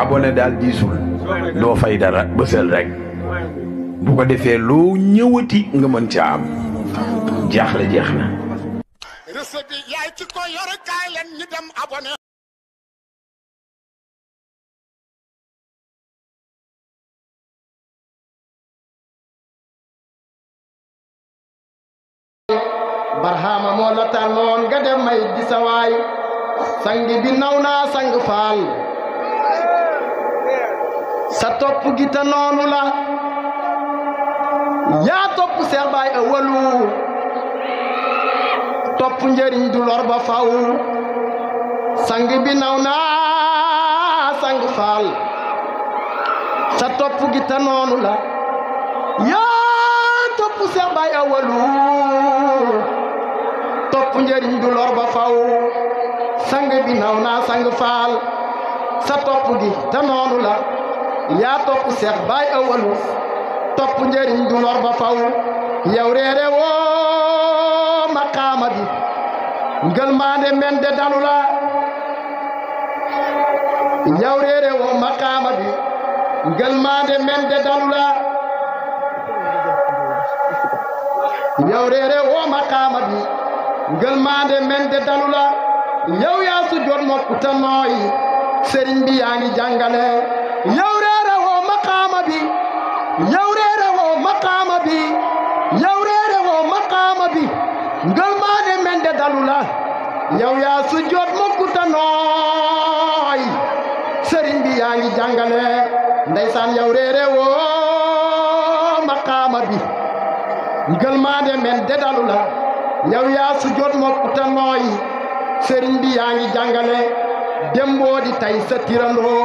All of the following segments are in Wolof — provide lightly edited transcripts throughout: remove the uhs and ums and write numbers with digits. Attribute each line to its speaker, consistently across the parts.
Speaker 1: abonné daal diisul doo fay dara bësal rek bu ko defee loo ñëwati nga mën ca am jaaxle jeex na.
Speaker 2: recette bi yaay ci ko yore kaay leen ñu dem abonné.
Speaker 3: barhama moo la tànnoon nga dem may di sawaay sang bi naw naa sang faal sa topp gi te noonu la yaa topp Seex Baay Awalu topp njëriñ du lor ba faw sang bi naw naa sang faal sa topp gi te noonu la yaa topp Seex Baay Awalu topp njëriñ du lor ba faw sang bi naw naa sang faal sa topp gi te noonu la yaa topp Seex Baay Awalu topp njëriñ du lor ba faw yow reere woo maqaama bi ngël maande men de danu la yow reere woo maqaama bi ngël maande men de danu la yow reere woo maqaama bi ngël maande men de danu la yow yaa su jot mokku ta nooy sëriñ bi yaa ngi jàngale yow reere woo maqaama bi yow reere woo maqaama bi yow reere woo maqaama bi ngël maande men de danu la yow yaa su jot mokku ta nooy sëriñ bi yaa ngi jàngale ndeysaan yow reere woo maqaama bi ngël maande men de danu la yow yaa su jot mokku ta nooy sëriñ bi yaa ngi jàngale demboo di tay sa tirandoo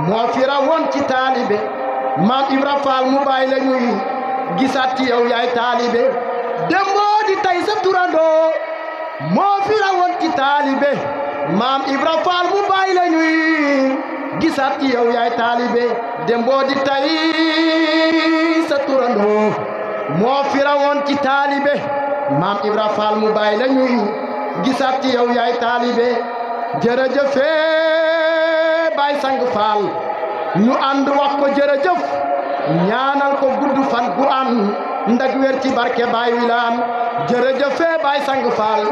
Speaker 3: moo fi rawoon ci taalibe maam Ibra Faal mu baay la ñuy gisaat ci yow yaay taalibe demboo di tay sa turandoo moo fi rawoon ci taalibe maam Ibra Faal mu baay la ñuy gisaat ci yow yaay taalibe demboo di tay sa turandoo moo fi rawoon ci taalibe maam Ibra Faal mu baay la ñuy gisaat ci yow yaay taalibe jërëjëfe Baay Sang Faal ñu ànd wax ko jërëjëf ñaanal ko gudd fan gu an ndag wér ci barke Baay Wilaan jërëjëfe Baay Sang Faal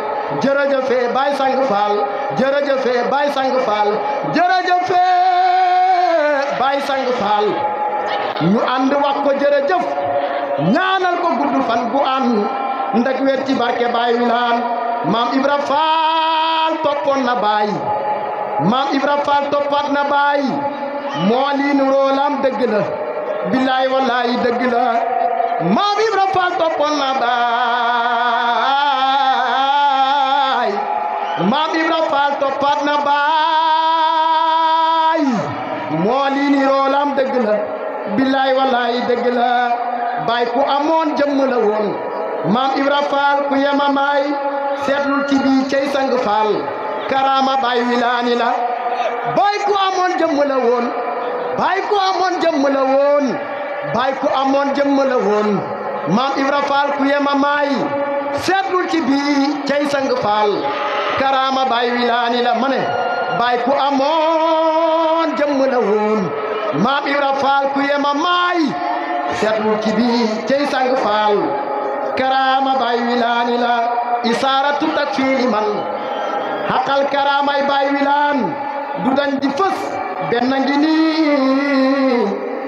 Speaker 3: jërëjëfe Baay Sang Faal jërëjëfe Baay Sang Faal jërëjëfe Baay Sang Faal ñu ànd wax ko jërëjëf ñaanal ko gudd fan gu an ndag wér ci barke Baay Wilaan maam Ibra Faal toppoon na baay maam Ibra Faal toppaat na baay moo lii nu roolam dëgg la billaay wallaay dëgg la maam Ibra Faal toppoon na baay maam Ibra Faal toppaat na baay moo lii ni roolam dëgg la billaay wallaay dëgg la baay ku amoon jëmm la woon maam Ibra Faal ku yemamaay seetlul ci bii cey sang faal karaama Baay Wilaani la baay ku amoon jëmm la woon baay ku amoon jëmm la woon baay ku amoon jëmm la woon maam Ibra Faal ku yemamaay seetlul ci bii cey sang faal karaama Baay Wilaani la ma ne baay ku amoon jëmm la woon maam Ibra Faal ku yemamaay seetlul ci bii cey sang faal karaama Baay Wilaani la isaaratu takfiiri man xaqal karaamay Baay Wilaan du dañ di fës benn ngi nii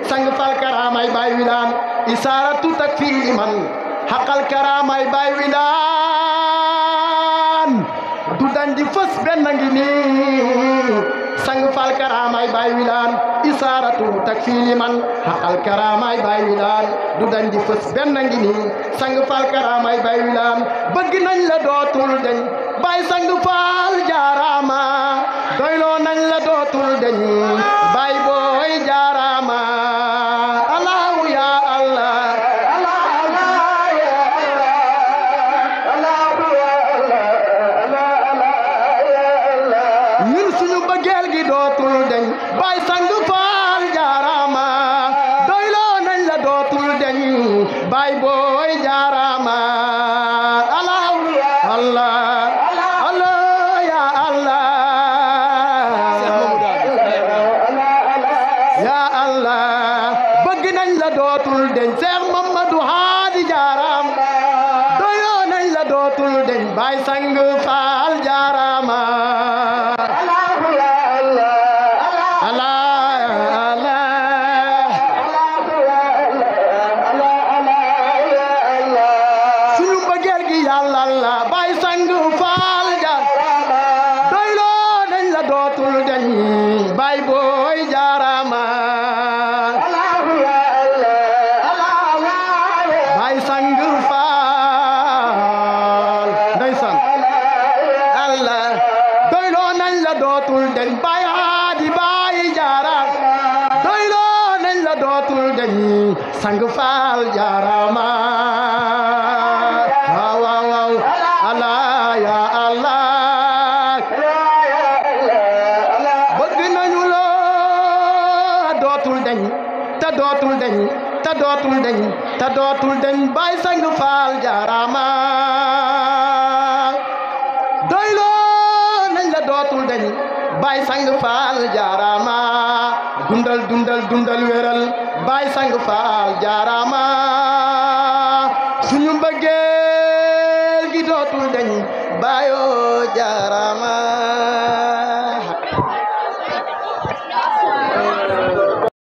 Speaker 3: sang fal karaamay Baay Wilaan isaaratu takfiiri man xaqal karaamay Baay Wilaan du dañ di fës benn ngi nii sang fal karaamay Baay Wilaan isaaratu takfiiri man xaqal karaamay Baay Wilaan du dañ di fës benn ngi nii sang fal karaamay Baay Wilaan bëgg nañ la dootul deñ Baay Sang Faal jaaraama doyloo nañ la dootul deñ Baay booy jaaraama Allahu ya Allah ñun suñu bëggeel gi dootul deñ Baay Sang Faal jaaraama doyloo nañ la dootul deñ Baay booy jaaraama Allahu Allah Allah ya Allah dootul deñ Seex Mamadu Haadi jaaraama doyloo nañ la dootul deñ Baay Sang Faal jaaraama suñu mbëggeel gi yàlla la Baay Sang Faal jaaraama doyloo nañ la dootul deñ Baay Booy jaaraama Baay Sang Faal ndeysaan Allah doyloo nañ la dootul deñ Baay Haadi Baay jaaraama doyloo nañ la dootul deñ Sang Faal jaaraama waaw waaw waaw Allah ya Allah bëgg nañu la dootul deñ te dootul deñ te dootul deñ te dootul deñ Baay Sang Faal jaaraama doyloo nañ la dootul deñ Baay Sang Faal jaaraama dundal dundal dundal wéral Baay Sang Faal jaaraama suñu mbëggeel gi dootul deñ baayoo jaaraama